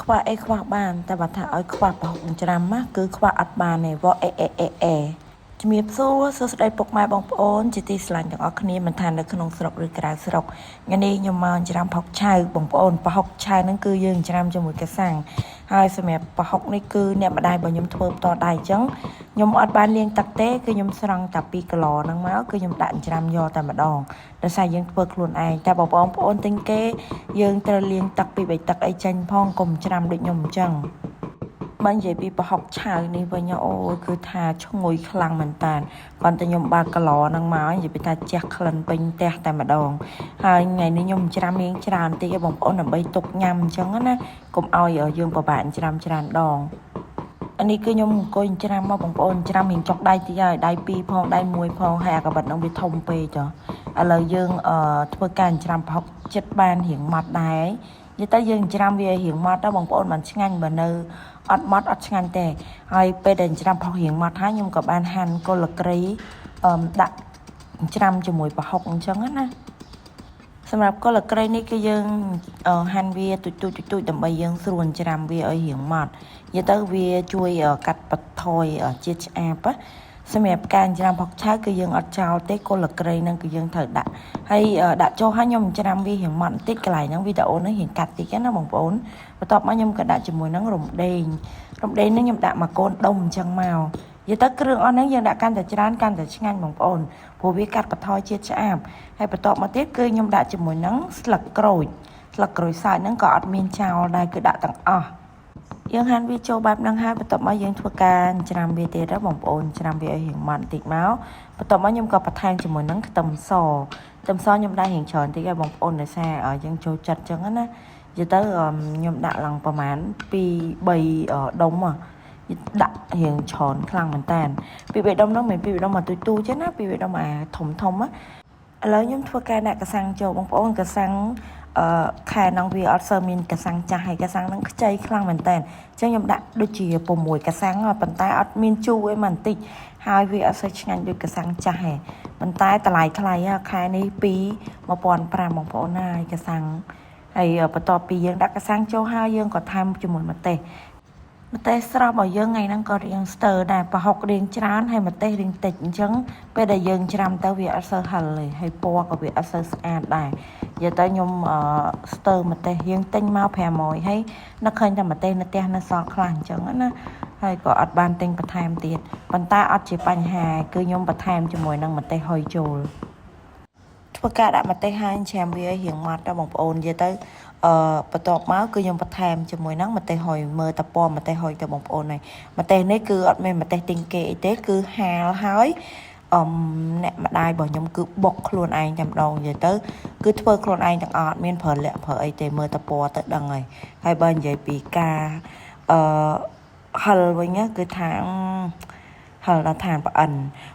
ខ្វះអីខ្វះបានតែបើថាឲ្យខ្វះប្រហុកច្រាំណាគឺខ្វះអត់បានទេវអេអេអេអេជំរាបសួរសួស្តីពុកម៉ែបងប្អូនជាទីស្រឡាញ់ទាំងអស់គ្នាមិនថានៅក្នុងស្រុកឬក្រៅស្រុកថ្ងៃនេះខ្ញុំមកច្រាំប្រហុកឆៅបងប្អូនប្រហុកឆៅហ្នឹងគឺយើងច្រាំជាមួយកសាំងហើយសម្រាប់ប្រហុកនេះគឺអ្នកម្ដាយរបស់ខ្ញុំធ្វើផ្ទាល់ដៃអញ្ចឹងខ្ញុំអត់បានលាងទឹកទេគឺខ្ញុំស្រង់តែ2គីឡហ្នឹងមកគឺខ្ញុំដាក់ច្រាំយកតែម្ដងដោយសារយើងធ្វើខ្លួនឯងតែបងប្អូនទិញគេយើងត្រូវលាងទឹកពីបីទឹកអីចេញផងកុំច្រាំដូចខ្ញុំអញ្ចឹង បើនិយាយពីប្រហុកឆៅនេះវិញអូយគឺថាឈ្ងុយខ្លាំងមែនតើគ្រាន់តែខ្ញុំបើកកឡហ្នឹងមកនិយាយពីថាជះក្លិនពេញផ្ទះតែម្ដងហើយថ្ងៃនេះខ្ញុំច្រាំរៀងច្រើនតិចឯងបងប្អូនដើម្បីទុកញ៉ាំអញ្ចឹងណាកុំឲ្យយើងពិបាកច្រាំច្រើនដងអានេះគឺខ្ញុំអង្គុយច្រាំមកបងប្អូនច្រាំរៀងចុកដៃតិចហើយដៃពីរផងដៃមួយផងហើយអាកបិតហ្នឹងវាធំពេកចុះឥឡូវយើងអឺធ្វើការច្រាំប្រហុកចិត្តបានរៀងម៉ត់ដែរនិយាយទៅយើងច្រាំវារៀងម៉ត់ទៅបងប្អូនបានឆ្ងាញ់បើនៅអត់ម៉ត់អត់ឆ្ងាញ់ទេហើយពេលដែលច្រាំប្រហុករៀងម៉ត់ហើយខ្ញុំក៏បានហាន់គល់ក្រីអឺដាក់ច្រាំជាមួយប្រហុកអញ្ចឹងណាសម្រាប់គល់ក្រីនេះគឺយើងហាន់វាទូចទូចទូចដើម្បីយើងស្រួលច្រាំវាឲ្យរៀងម៉ត់និយាយទៅវាជួយកាត់បន្ថយជាតិឆ្អាបសម្រាប់ការច្រាំផុកឆៅគឺយើងអត់ចោលទេគល់ក្រីហ្នឹងគឺយើងត្រូវដាក់ហើយដាក់ចូលឲ្យខ្ញុំច្រាំវារៀងម៉ត់បន្តិចកន្លែងហ្នឹងវីដេអូហ្នឹងរៀងកាត់តិចណាបងប្អូនបន្ទាប់មកខ្ញុំក៏ដាក់ជាមួយនឹងរំដេងរំដេងហ្នឹងខ្ញុំដាក់មួយកូនដុំអញ្ចឹងមកនិយាយទៅគ្រឿងអស់ហ្នឹងយើងដាក់កាន់តែច្រើនកាន់តែឆ្ងាញ់បងប្អូនព្រោះវាកាត់បន្ថយជាតិឆ្អាបហើយបន្ទាប់មកទៀតគឺខ្ញុំដាក់ជាមួយនឹងស្លឹកក្រូចស្លឹកក្រូចសើចហ្នឹងក៏អត់មានចោលដែរគឺដាក់ទាំងអស់យើងហាន់វាចូលបែបហ្នឹងហើយបន្ទាប់មកយើងធ្វើការច្រាំវាទៀតបងប្អូនច្រាំវាឲ្យរៀងម៉ត់បន្តិចមកបន្ទាប់មកខ្ញុំក៏បន្ថែមជាមួយនឹងខ្ទឹមសខ្ទឹមសខ្ញុំដាក់រៀងច្រើនតិចឲ្យបងប្អូនដោយសារយើងចូលចិត្តចឹងណានិយាយទៅខ្ញុំដាក់ឡើងប្រហែល2 3ដុំដាក់រៀងច្រើនខ្លាំងមែនតើពី3ដុំហ្នឹងមិនពី3ដុំមកទូចទូចទេណាពី3ដុំអាធំធំណាឥឡូវខ្ញុំធ្វើការដាក់កសាំងចូលបងប្អូនកសាំងអឺខែហ្នឹងវាអត់សូវមានកសាំងចាស់ហើយកសាំងហ្នឹងខ្ចីខ្លាំងមែនតើអញ្ចឹងខ្ញុំដាក់ដូចជា6កសាំងប៉ុន្តែអត់មានជូរអីមកបន្តិចហើយវាអត់សូវឆ្ងាញ់ដូចកសាំងចាស់ទេប៉ុន្តែតម្លៃថ្លៃខែនេះ2 1500បងប្អូនណាហើយកសាំងហើយបន្ទាប់ពីយើងដាក់កសាំងចូលហើយយើងក៏ថែមជាមួយម្ទេសម្ទេសស្រស់របស់យើងថ្ងៃហ្នឹងក៏រៀងស្ទើរដែរប្រហុករៀងច្រើនហើយម្ទេសរៀងតិចអញ្ចឹងពេលដែលយើងច្រាំទៅវាអត់សូវហិលទេហើយពណ៌ក៏វាអត់សូវស្អាតដែរនិយាយទៅខ្ញុំស្ទើរម្ទេសយើងទិញមក500ហើយនឹកឃើញតែម្ទេសនៅផ្ទះនៅសល់ខ្លះអញ្ចឹងណាហើយក៏អត់បានទិញបន្ថែមទៀតប៉ុន្តែអត់ជាបញ្ហាគឺខ្ញុំបន្ថែមជាមួយនឹងម្ទេសហុយចូលធ្វើការដាក់ម្ទេសហើយច្រាំវាឲ្យរៀងម៉ត់ដល់បងប្អូននិយាយទៅអឺបន្ទាប់មកគឺខ្ញុំបន្ថែមជាមួយនឹងម្ទេសហុយមើលតពណ៌ម្ទេសហុយទៅបងប្អូនហើយម្ទេសនេះគឺអត់មានម្ទេសទិញគេអីទេគឺហាលហើយអឹមអ្នកម្ដាយរបស់ខ្ញុំគឺបុកខ្លួនឯងតែម្ដងនិយាយទៅគឺធ្វើខ្លួនឯងទាំងអស់អត់មានប្រើលាក់ប្រើអីទេមើលតពណ៌ទៅដឹងហើយហើយបើនិយាយពីការអឺហិលវិញគឺថាហិលដល់ឋានប្រអិន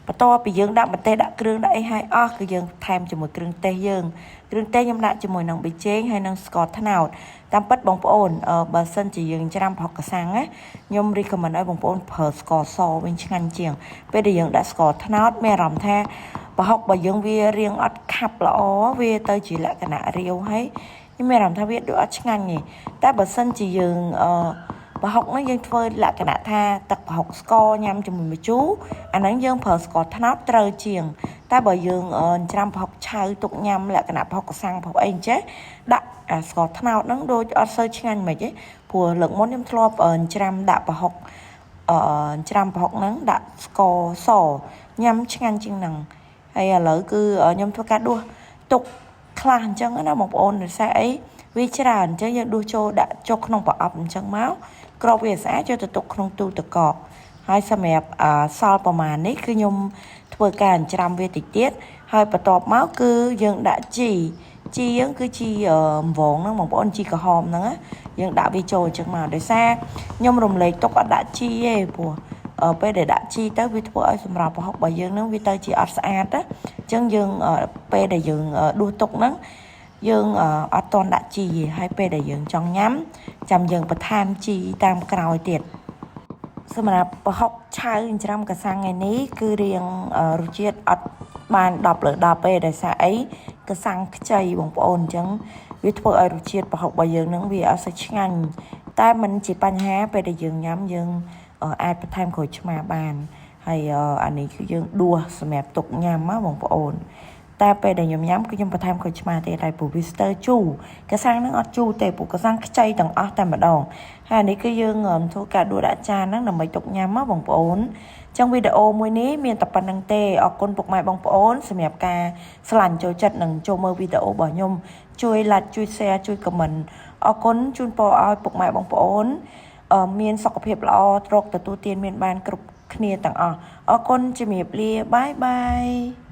បន្ទាប់ពីយើងដាក់ម្ទេសដាក់គ្រឿងដាក់អីហើយអស់គឺយើងថែមជាមួយគ្រឿងទេសយើងគ្រឿងទេសខ្ញុំដាក់ជាមួយនឹងប៊ីចេងហើយនឹងស្ករត្នោតតាមពិតបងប្អូនបើសិនជាយើងច្រាំប្រហុកកសាំងណាខ្ញុំ recommend ឲ្យបងប្អូនប្រើស្ករសវិញឆ្ងាញ់ជាងពេលដែលយើងដាក់ស្ករត្នោតមានអារម្មណ៍ថាប្រហុករបស់យើងវារៀងអត់ខាប់ល្អវាទៅជាលក្ខណៈរាវហើយខ្ញុំមានអារម្មណ៍ថាវាដូចអត់ឆ្ងាញ់ទេតែបើសិនជាយើងអឺប្រហុកហ្នឹងយើងធ្វើលក្ខណៈថាទឹកប្រហុកស្ករញ៉ាំជាមួយម្ជូរអាហ្នឹងយើងប្រើស្ករត្នោតត្រូវជាង តែបើយើងច្រាំប្រហុកឆៅទុកញ៉ាំលក្ខណៈប្រហុកកសាំងប្រហុកអីអញ្ចេះដាក់អាស្ករត្នោតហ្នឹងដូចអត់សូវឆ្ងាញ់មិនទេព្រោះលើកមុនខ្ញុំធ្លាប់ច្រាំដាក់ប្រហុកអឺច្រាំប្រហុកហ្នឹងដាក់ស្ករសញ៉ាំឆ្ងាញ់ជាងហ្នឹងហើយឥឡូវគឺខ្ញុំធ្វើការដួសទុកខ្លះអញ្ចឹងណាបងប្អូនដោយសារអីវាច្រើនអញ្ចឹងយើងដួសចូលដាក់ចុះក្នុងប្រអប់អញ្ចឹងមកក្របវាស្អាតចូលទៅទុកក្នុងទូទឹកកកហើយសម្រាប់សល់ប្រមាណនេះគឺខ្ញុំធ្វើការអញ្ច្រាំវាតិចទៀតហើយបន្ទាប់មកគឺយើងដាក់ជីជីយើងគឺជីអង្វងហ្នឹងបងប្អូនជីក្រហមហ្នឹងយើងដាក់វាចូលអញ្ចឹងមកដោយសារខ្ញុំរំលែកទុកអត់ដាក់ជីទេព្រោះពេលដែលដាក់ជីទៅវាធ្វើឲ្យសម្រាប់ប្រហុករបស់យើងហ្នឹងវាទៅជាអត់ស្អាតណាអញ្ចឹងយើងពេលដែលយើងដួសទុកហ្នឹងយើងអត់តន់ដាក់ជីទេហើយពេលដែលយើងចង់ញ៉ាំចាំយើងបន្ថែមជីតាមក្រោយទៀតសម្រាប់ប្រហុកឆៅចិញ្ច្រាំកសាំងថ្ងៃនេះគឺរៀងរសជាតិអត់បាន10លើ10ទេដោយសារអីកសាំងខ្ចីបងប្អូនអញ្ចឹងវាធ្វើឲ្យរសជាតិប្រហុករបស់យើងនឹងវាអត់សូវឆ្ងាញ់ តែมันជាបញ្ហាពេលដែលយើងញ៉ាំយើងអាចបន្ថែមក្រូចឆ្មាបានហើយអានេះគឺយើងដួសសម្រាប់ទុកញ៉ាំណាបងប្អូនតែពេលដែលខ្ញុំញ៉ាំគឺខ្ញុំបន្ថែមក្រូចឆ្មាទេតែព្រោះវាស្ទើរជូរក្រសាំងហ្នឹងអត់ជូរទេព្រោះក្រសាំងខ្ចីទាំងអស់តែម្ដងហើយអានេះគឺយើងធ្វើការដួសដាក់ចានហ្នឹងដើម្បីទុកញ៉ាំណាបងប្អូនចឹងវីដេអូមួយនេះមានតែប៉ុណ្្នឹងទេអរគុណពុកម៉ែបងប្អូនសម្រាប់ការស្រឡាញ់ចូលចិត្តនិងចូលមើលវីដេអូរបស់ខ្ញុំជួយ like ជួយ share ជួយ comment អរគុណជូនពរឲ្យពុកម៉ែបងប្អូនមានសុខភាពល្អទ្រកទទួលទានមានបានគ្រប់គ្នាទាំងអស់អរគុណជំរាបលា bye bye.